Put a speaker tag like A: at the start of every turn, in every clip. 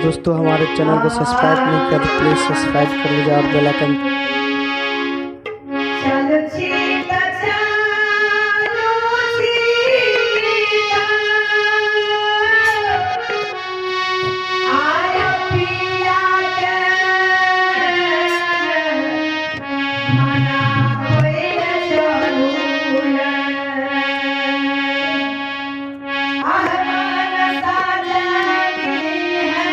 A: दोस्तों, हमारे चैनल को सब्सक्राइब नहीं किया तो प्लीज़ सब्सक्राइब कर लीजिए और बेल आइकन।
B: चलो सीता, चलो सीता, आया पिया के मना होइल चलू रे। आह मन साजनी है,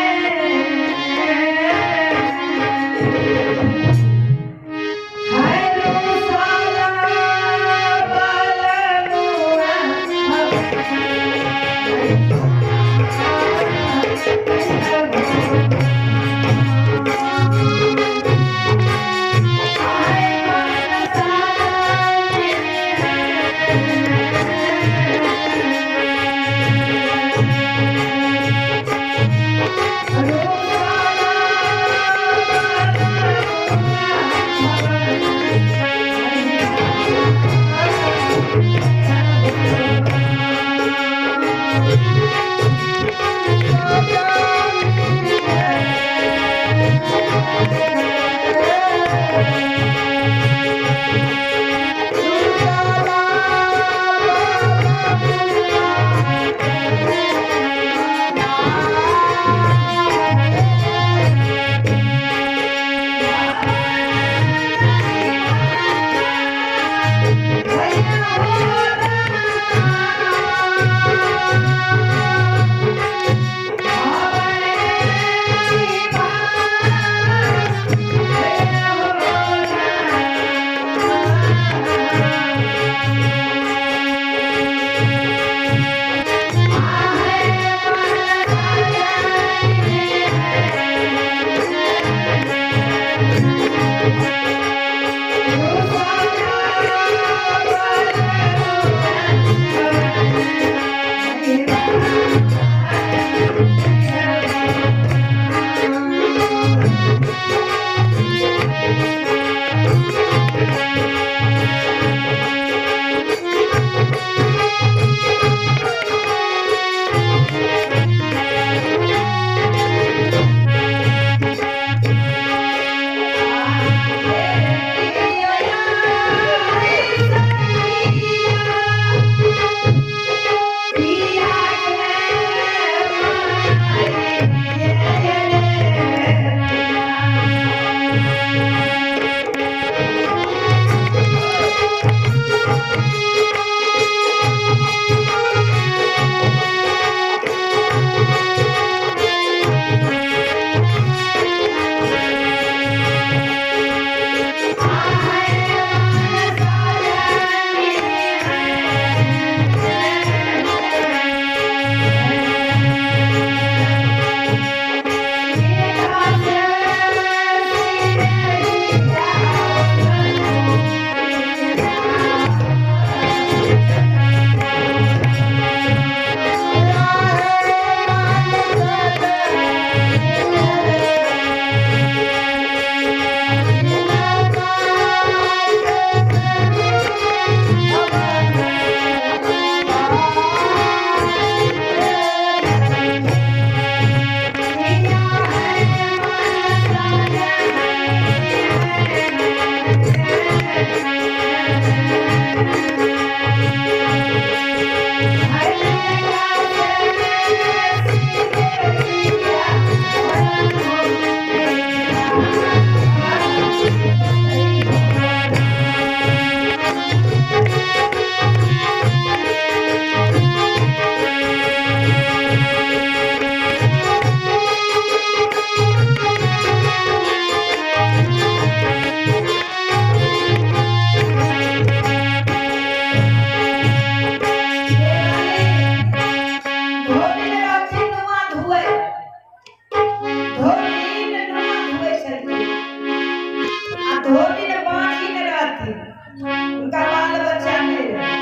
B: धोबिन बाँझिन रहथिन, हुनका बाल बच्चा नहि रहै,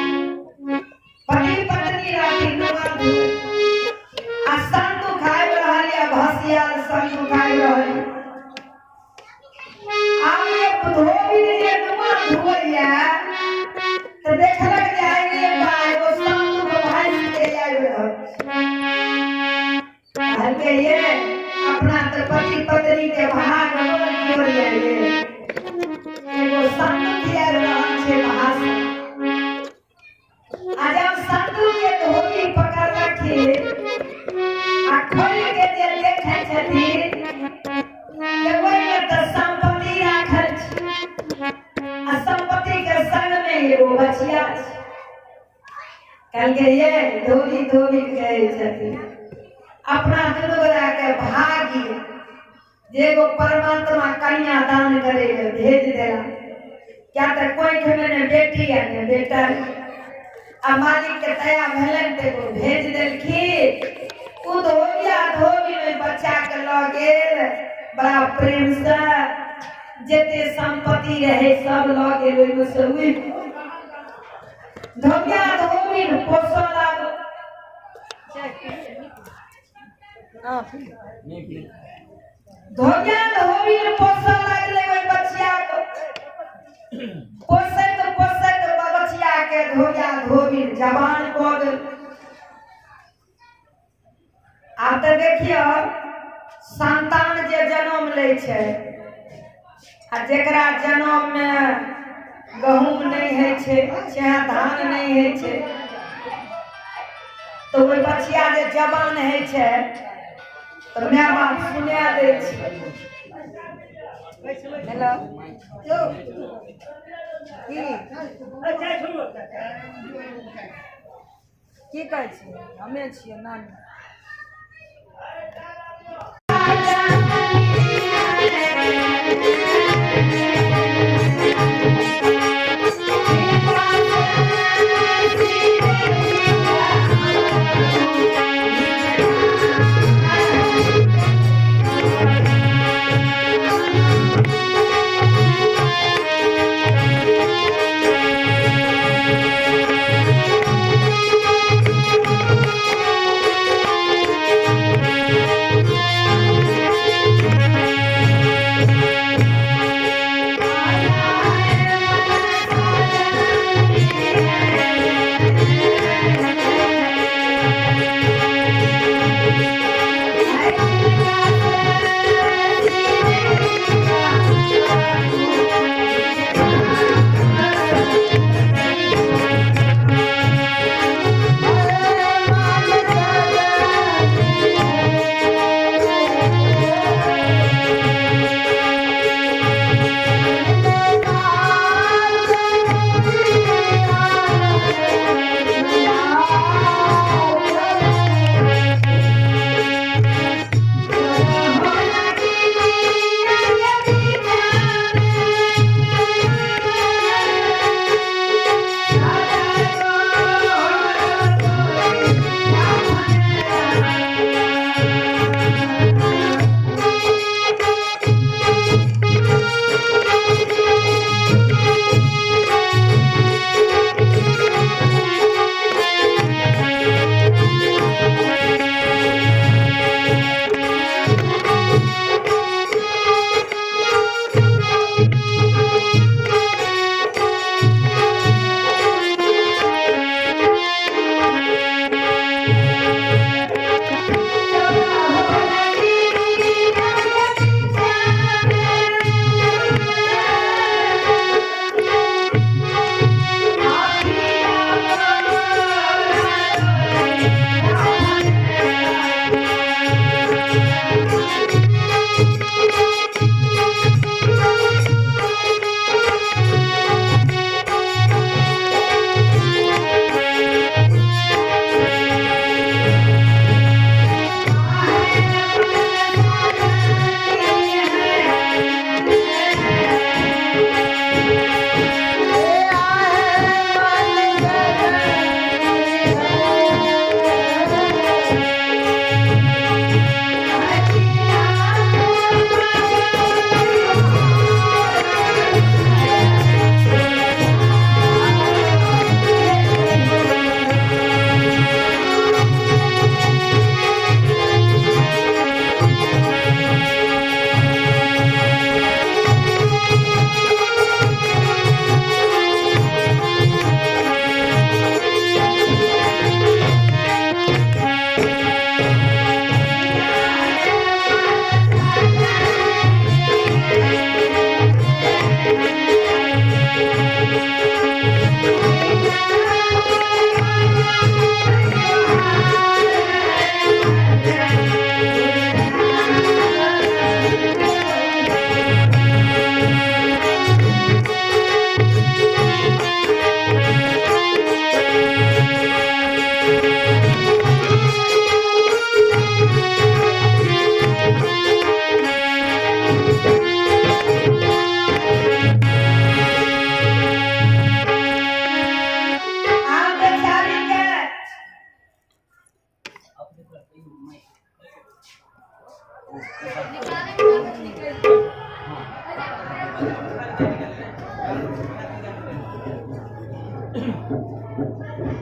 B: पति पत्नी रहथिन। नुआ धोए आ संदूक आबि रहल या भसियाल संदूक आबि रहल। आब ये धोबिन जे नुआ धोइया तऽ देखलक जे आइ रे बा, एगो संदूक भासि के आबि रहल। कहलकै, ये अपना पति पत्नी के भाग ओरियाइए। एगो संदूक आबि रहल छै भाषा। आ जब संदूक के धोबी पकड़लखिन आ खोलि के जे देखै छथिन तऽ ओहिमे तऽ सम्पत्ति राखल छै आ सम्पत्ति के संग मे एगो बचिया छै। कहलकै ये धोबी, धोबी कहै छथिन अपना दुनू गोरा के भागी जे एगो परमात्मा कन्या दान करे ले भेज देला, क्या तऽ कोइख में ने बेटी आ ने बेटा। आ मालिक के दया भेलनि तऽ एगो भेज देलखिन। ओ धोबिया धोबी में बच्चा के लऽ गेल बड़ा प्रेम से, जते संपत्ति रहे सब लऽ गेल ओहिमे से। उठि धोबिया धोबी पोसऽ लागल। धोबिया धोबी पोसऽ लागलै ओहि बचिया के। पोसैत पोसैत बचिया के धोबिया धोबी जवान कऽ गेल। आब तऽ देखियौ, संतान जे जनम लै छै आ जेकरा जनममे गहूँम नहि होइ छै, चाहे धान नहि होइ छै, तऽ ओहि बचिया जे जवान होइ छै तऽ माय बाप सुना दै छै। हेलो, की की कहै छियै? हमे छियै नानी।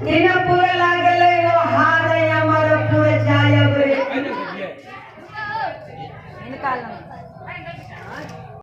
B: तीनपुर लागलै ओ हारे अमरपुर जायब रे।
C: निकाल।